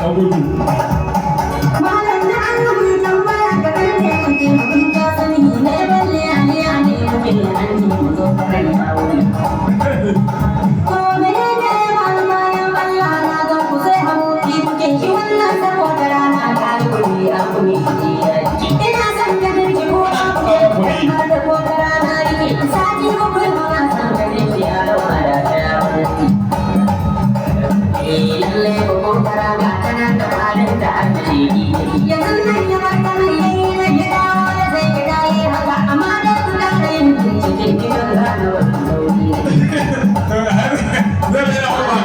Na gudu. Malam na Allah mai tambaya ka kan taimake mu in ka sani ne balle aliya ne muke an ce mu zo ka kai aure. Ko menene bayan Allah na ga ku sai hamoki kuke shi wannan saboda rana ta yi kuri a kuri. Ina son ka birki ko ba ku har da ko ta rana rike sati 7 muna son ka birki a lauma da ta wani. Eh, lalle ko kokara ga ta nan da halin da an ce yanzu nan ya bar ta nan yayi nan ya dawo ya sai ya dawo haka, amma dai ku da yin bincike gidan gano wani sauri. Zai yana kuma.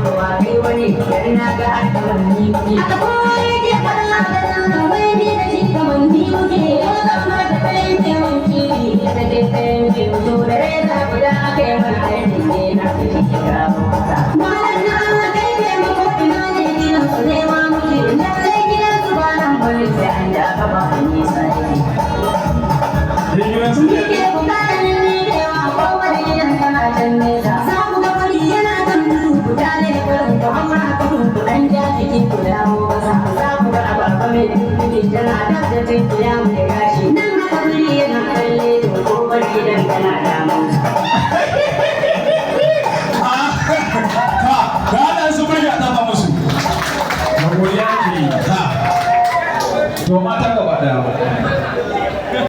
Kowa kai wani gari na ga an ni aka kowa yake faɗa da nan wai ni da shi kamar ni muke yau zama da kayan taimaki ya da dai kayan taimako da reza guda aka yi mana aikin ne na su shi kawo. Malam na Allah kai taimako, ina ne gidan su ne ma muke? Lallai gidan su ba nan bane, sai an ja kafa da nisa yake. Gidan su Ni ke bukatar miƙewa kofar gidan tana can nesa. Za ku ga wani yana kan tudu, ku tale karin ku amma kudu ku dan ja jiki ku dawo kasa. Za ku ga ababa mai tudu tana dab da tunkiya mai gashi. Nan haka wuri yana kalle to kofar gidan tana damu. Ta da ana su burge a tafa musu. Da godiya ake yi. Ta, to mata gaba daya.